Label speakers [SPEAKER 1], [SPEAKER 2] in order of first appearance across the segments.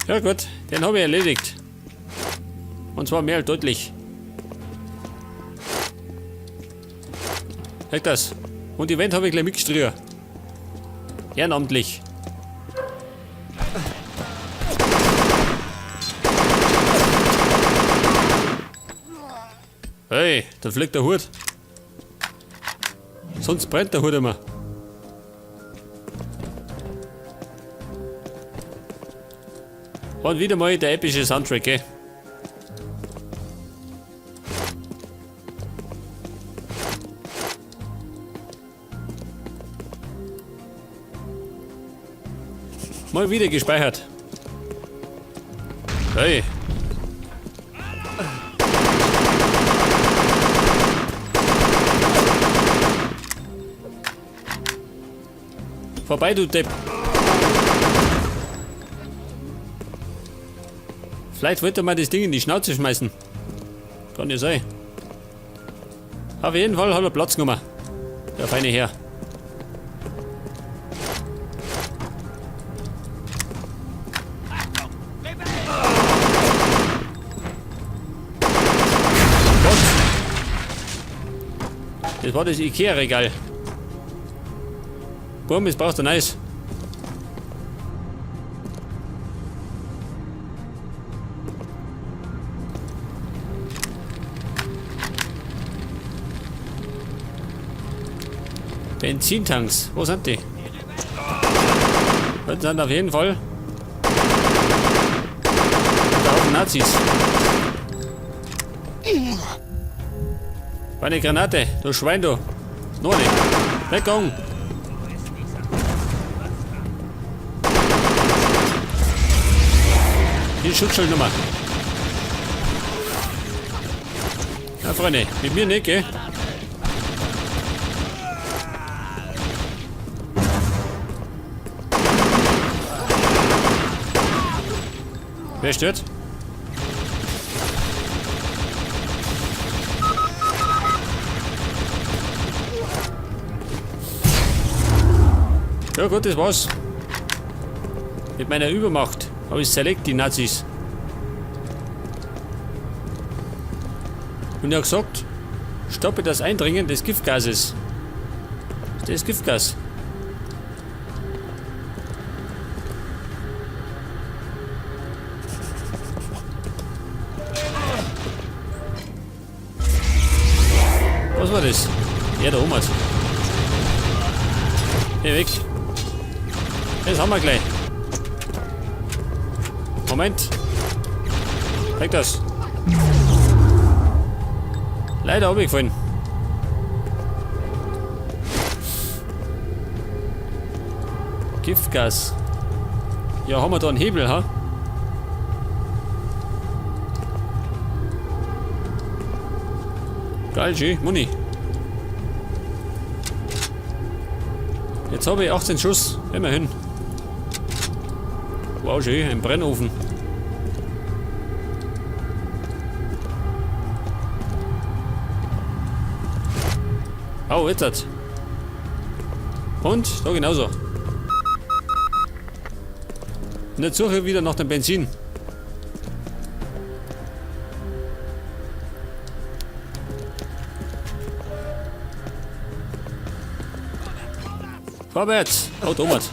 [SPEAKER 1] Ja gut, den habe ich erledigt. Und zwar mehr als deutlich. Seht das. Und die Wand habe ich gleich mitgestrichen. Ehrenamtlich. Hey, da fliegt der Hut. Sonst brennt der Hut immer. Und wieder mal der epische Soundtrack, gell? Mal wieder gespeichert. Hey. Vorbei, du Depp. Vielleicht wollte er mal das Ding in die Schnauze schmeißen. Kann ja sein. Auf jeden Fall hat er Platz genommen. Der feine Herr. Gott. Das war das Ikea-Regal. Bumm, jetzt brauchst du neues. Benzintanks, wo sind die? Das sind auf jeden Fall da oben Nazis. Eine Granate, du Schwein, du. Noch eine. Deckung. Die Schutzschildnummer. Ja, Freunde, mit mir nicht, gell? Wer stört? Ja gut, das war's. Mit meiner Übermacht habe ich zerlegt, die Nazis. Und er hat gesagt, stoppe das Eindringen des Giftgases. Das ist Giftgas. Was war das? Ja, da oben hat's. Geh weg. Das haben wir gleich. Moment. Weg das. Leider hab ich gefallen. Giftgas. Ja, haben wir da einen Hebel, ha? Geil, schön. Muni. Jetzt habe ich 18 Schuss. Immerhin. Wow, schön. Ein Brennofen. Oh, jetzt hat's. Und da genauso. Und jetzt suche ich wieder nach dem Benzin. Vorwärts! Oh, Thomas.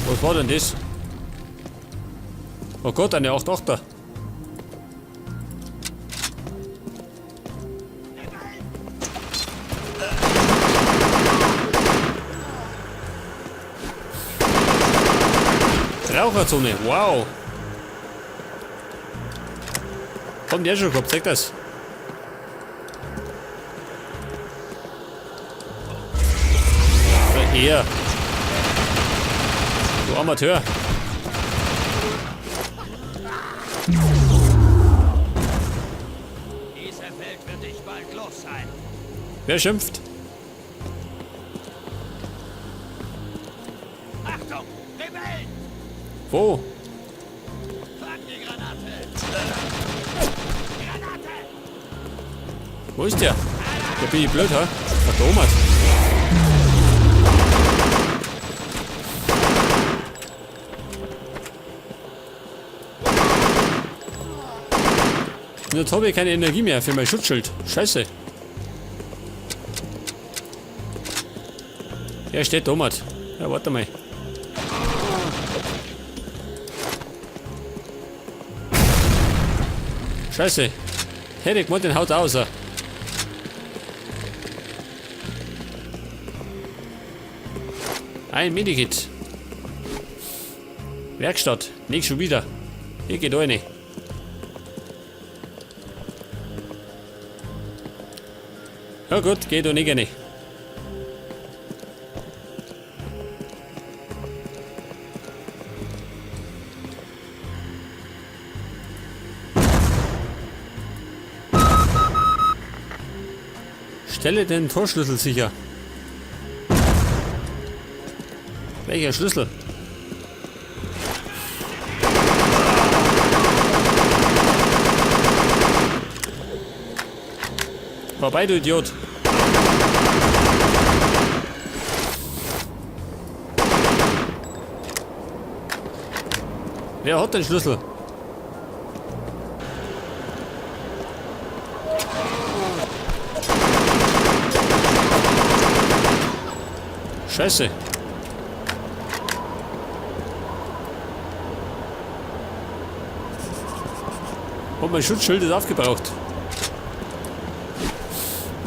[SPEAKER 1] Was war denn das? Oh Gott, eine 8-8er. Raucherzone, wow. Kommt der schon gehabt, zeig das. Oder er. Du Amateur.
[SPEAKER 2] Dieser Feld wird dich bald los sein.
[SPEAKER 1] Wer schimpft?
[SPEAKER 2] Achtung! Rebellen!
[SPEAKER 1] Wo?
[SPEAKER 2] Fang die Granate! Granate!
[SPEAKER 1] Wo ist der? Der bin ich blöd, ha? Verdammt. Jetzt habe ich keine Energie mehr für mein Schutzschild. Scheiße. Er steht da, Mann. Ja, warte mal. Scheiße. Hätte ich gemeint, den haut aus. Ein Medikit. Werkstatt. Nicht schon wieder. Hier geht eine. Ja gut, geht doch nicht rein. Stelle den Torschlüssel sicher. Welcher Schlüssel? Vorbei, du Idiot. Wer hat den Schlüssel? Scheiße. Und mein Schutzschild ist aufgebraucht.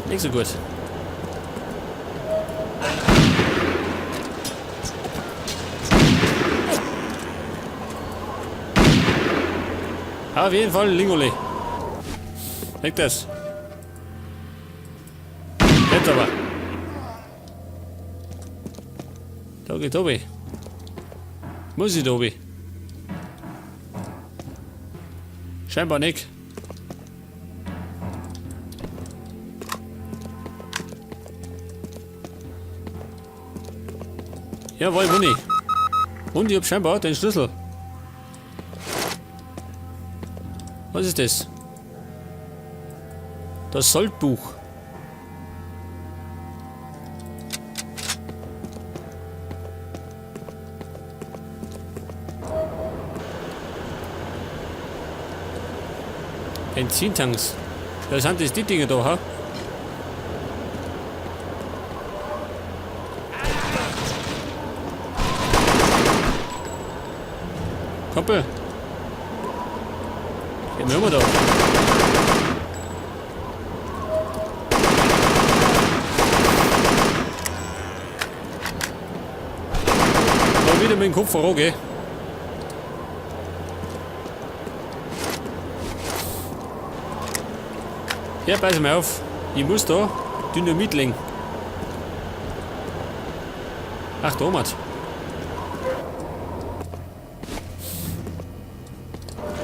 [SPEAKER 1] Nicht so gut. Auf jeden Fall Lingole. Leg das. Jetzt aber. Da geht obi. Muss ich da obi? Scheinbar nicht. Jawohl, Muni. Und ich hab scheinbar den Schlüssel. Was ist das? Das Soldbuch. Benzintanks. Da sind das die Dinger da, ha? Kumpel. Gehen wir immer da. Mal wieder mit dem Kopf voran, gell? Ja, pass mal auf. Ich muss da Dynamit legen. Ach, da, Mann.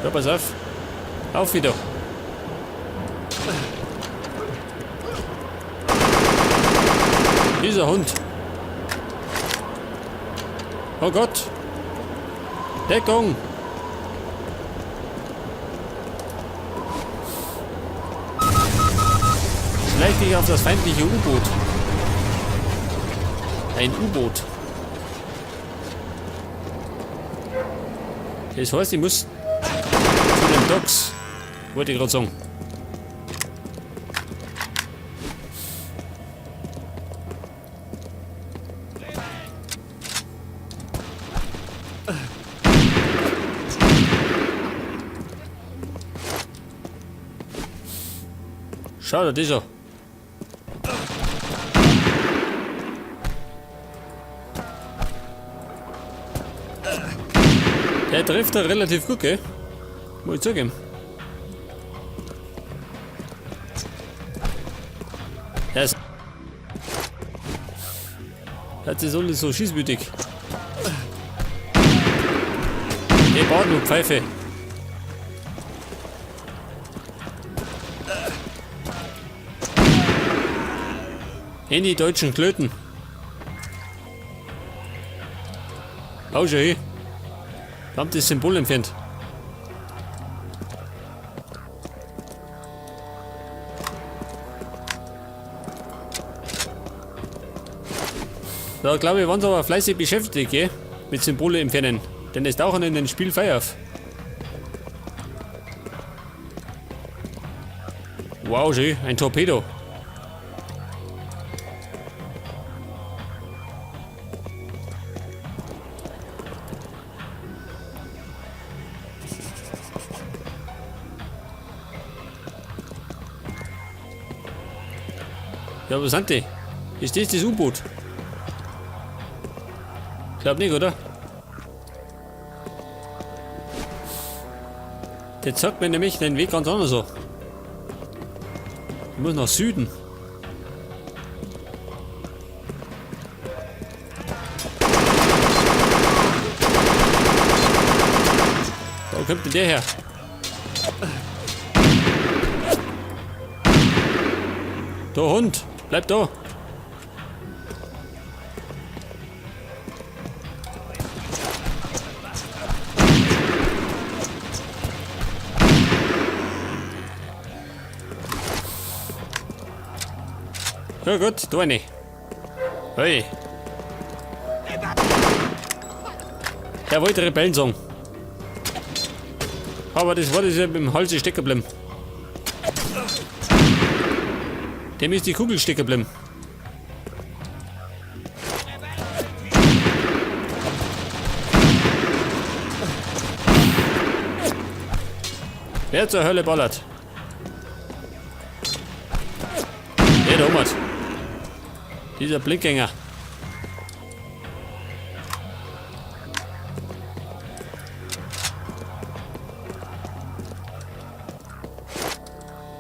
[SPEAKER 1] Ja, pass auf. Auf wieder. Dieser Hund. Oh Gott. Deckung. Schleich dich auf das feindliche U-Boot. Ein U-Boot. Das heißt, ich muss zu den Docks. Wollte ich gerade sagen. Schau dir das an. Der trifft da relativ gut, gell? Muss ich zugeben. Der ist. Das ist alles so schießwütig. Die baut nur Pfeife. In die deutschen Klöten. Hau schon hin. Wir haben das Symbol entfernt. Da glaube ich, waren sie aber fleißig beschäftigt, gell? Mit Symbole entfernen. Denn es tauchen in den Spiel Feuer auf. Wow, schön, ein Torpedo. Ja, was sind die? Ist das das U-Boot? Glaub nicht, oder? Der zeigt mir nämlich den Weg ganz anders so. Ich muss nach Süden. Wo kommt denn der her? Du Hund, bleib da. Ja gut, da eine. Hey. Der wollte Rebellen sagen. Aber das war das ja mit dem Hals stecken geblieben. Dem ist die Kugel stecken geblieben. Wer zur Hölle ballert? Der da oben. Dieser Blickgänger.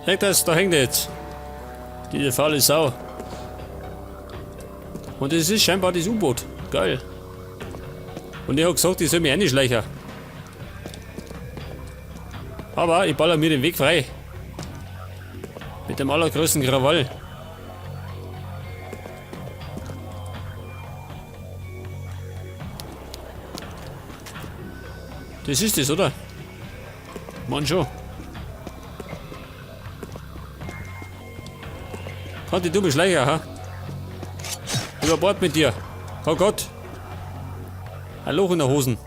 [SPEAKER 1] Seht das, da hängt er jetzt. Diese faule Sau. Und es ist scheinbar das U-Boot. Geil. Und ich hab gesagt, ich soll mich reinschleichen. Aber ich baller mir den Weg frei. Mit dem allergrößten Krawall. Das ist es, oder? Mann schon. Hat die dumme Schleicher, ha? Über Bord mit dir. Oh Gott. Ein Loch in der Hosen.